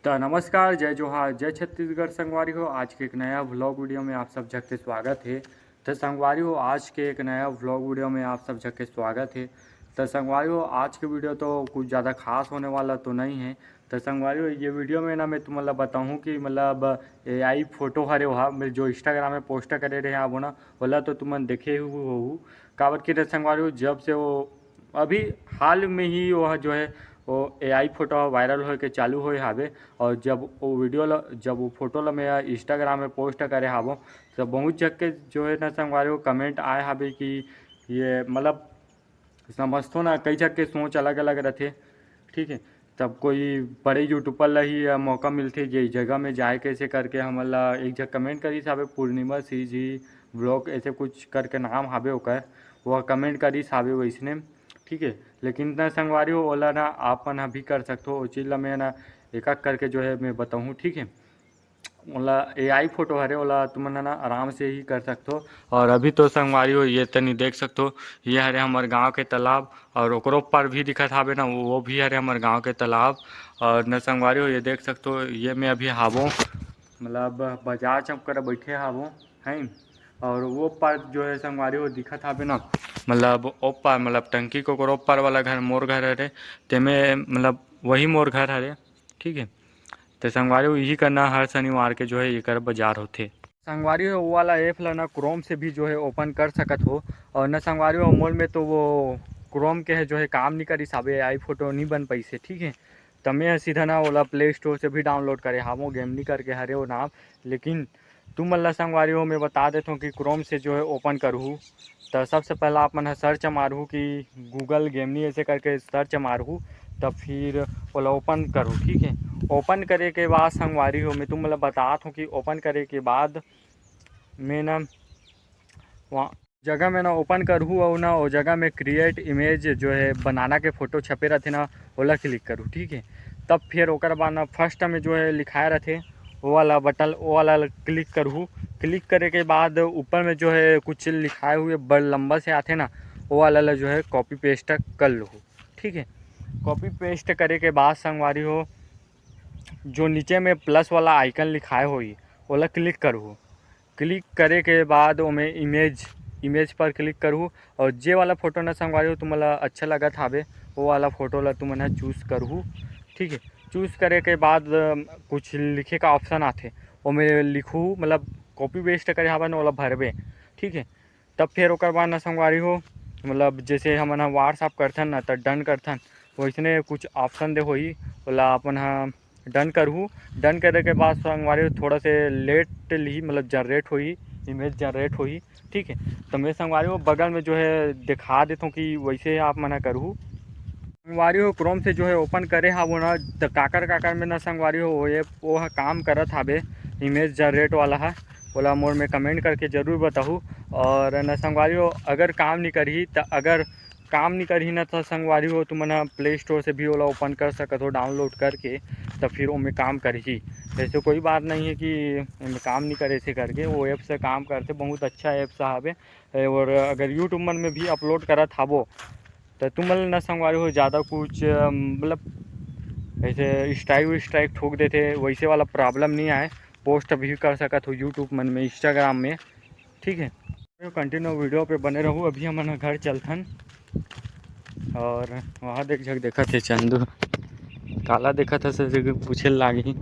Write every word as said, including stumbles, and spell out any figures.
त नमस्कार, जय जोहार, जय छत्तीसगढ़ संगवारी हो। आज के एक नया व्लॉग वीडियो में आप सब झक के स्वागत हे। त संगवारी हो, आज के एक नया व्लॉग वीडियो में आप सब झक के स्वागत हे। त संगवारी हो, आज के वीडियो तो कुछ ज़्यादा खास होने वाला तो नहीं है। त संगवारी हो, ये वीडियो में ना मैं तुमन ला बताहूँ कि मतलब एआई फोटो हरे, ओहा मैं जो Instagram में पोस्ट करे रहे हाबो ना, ओला तो तुमन देखे ही होहू। काबर कि ना संगवारी हो, जब से वो अभी हाल में ही वो जो है वो एआई फोटो वायरल होए के चालू होए हाबे, और जब वो वीडियो ला, जब वो फोटो ला मैं Instagram में पोस्ट करे हाबो, तो बहुत झक के जो है ना संगवारी हो कमेंट आए हाबे कि ये मतलब समझथो ना, कई झक के सोच अलग अलग रथे, ठीक है। तब कोई बड़े यूट्यूबर ला ही अ, मौका मिलथे जे जगह में जाए कैसे करके हमन ला एक झक कमेंट करिस हाबे, पूर्णिमा सी जी व्लॉग ऐसे कुछ करके नाम हाबे ओकर, वो कमेंट करिस हाबे वैसने, ठीक है। लेकिन इतना संगवारी हो, ओला ना आप मन ह भी कर सकथो, वो चीज़ ला मैं ना एक एक करके जो है मैं बताहूँ, ठीक है। ओला एआई फोटो हरे, ओला तुमन ह ना आराम से ही कर सकथो। और अभी तो संगवारी हो, ये तनी देख सकथो, ये हरे हमर गांव के तालाब, और ओकरो पर भी दिखत हाबे ना, वो, वो भी हरे हमर गांव के तालाब। और न संगवारी हो, ये देख सकथो, ये मैं अभी हाबो, मतलब बाजार चौक कर बैठे हाबो, हैं। और वो पर जो है संगवारी हो दिखत हाबे ना, मतलब ओ पर, मतलब टंकी के ओकरो पर वाला घर मोर घर हरे, तेमे मतलब वही मोर घर हरे, ठीक है। तो संगवारी हो, यही करना हर शनिवार के जो है एकर बाजार होथे। संगवारी हो, वो वाला ऐप ला ना क्रोम से भी जो है ओपन कर सकत हो। और ना संगवारी हो, मोर में तो वो क्रोम के है जो है काम नहीं करिस हाबे, एआई फोटो नहीं बन पाइस हे, ठीक है। त मैं ह सीधा ना ओला प्ले स्टोर से भी डाउनलोड करे हावों, गेमनी करके हरे वो नाम। लेकिन तुमन ला संगवारी हो मैं बता देथों कि क्रोम से जो है ओपन करहू, त सबसे पहला आप मन ह सर्च मारहू कि गूगल गेमनी ऐसे करके सर्च मारहू, तब फिर ओला ओपन करहू, ठीक है। ओपन करे के बाद संगवारी हो मैं तुमन ला बतात हूँ कि ओपन करे के बाद मैं ना वहाँ जगह में ना ओपन करहू और ना वो जगह में क्रिएट इमेज जो है बनाना के फोटो छपे रहथे ना, ओला क्लिक करहू, ठीक है। तब फिर ओकर बाद ना फर्स्ट में जो है लिखाए रहथे, वो वाला बटन, वो वाला क्लिक करहू। क्लिक करे के बाद ऊपर में जो है कुछ लिखाए हुए बड़ लंबा से आथे ना, वो वाला ला जो है कॉपी पेस्ट कर लूहू, ठीक है। कॉपी पेस्ट करे के बाद संगवारी हो, जो नीचे में प्लस वाला आइकन लिखाए होही, ओला क्लिक करहू। क्लिक करे के बाद ओमे इमेज, इमेज पर क्लिक करहू और जे वाला फोटो ना संगवारी हो तुमन ला अच्छा लगत हावे, वो वाला फोटो ला तुमन ह चूज करहू, ठीक है। चूज करे के बाद अ, कुछ लिखे का ऑप्शन आथे, ओमे लिखहू, मतलब कॉपी पेस्ट करे हावे ना, ओला भरबे, ठीक है। तब फिर ओकर बाद ना संगवारी हो, मतलब जैसे हमन ह WhatsApp करथन ना, त डन करथन, वैसने कुछ ऑप्शन दे होही, ओला अपन ह डन करहू। डन करे के बाद संगवारी हो थोड़ा से लेट लिही, मतलब जनरेट होही, इमेज जनरेट होही, ठीक है। तो मैं संगवारी हो बगल में जो है दिखा देथों कि वैसे आप मन ह करहू। संगवारी हो क्रोम से जो है ओपन करे हावो ना, त काकर काकर में ना संगवारी हो वो ऐप वो ह काम करत हावे, इमेज जनरेट वाला ह, ओला मोर में कमेंट करके जरूर बताहू। और ना संगवारी हो अगर काम नहीं करही त अगर काम नहीं करही ना, तो संगवारी हो तुमन ह प्ले स्टोर से भी ओला ओपन कर सकत हो डाउनलोड करके, तब फिर ओमे काम करही। ऐसे कोई बात नहीं है कि एमे काम नहीं करे से करके, वो ऐप से काम करथे, बहुत अच्छा ऐप सा हवे। और अगर यूट्यूब मन में भी अपलोड करत हाबो तो तुमन ल ना संगवारी हो ज़्यादा कुछ अम, मतलब ऐसे स्ट्राइक स्ट्राइक ठोक देथे, वैसे वाला प्रॉब्लम नहीं आए। पोस्ट भी कर सकत हो यूट्यूब मन में, इंस्टाग्राम में, ठीक है। कंटिन्यू वीडियो पे बने रहू। अभी हमन ह घर चलथन और वहाँ देख झक देखत हे चंदू, काला देखत हे से पूछे लागी।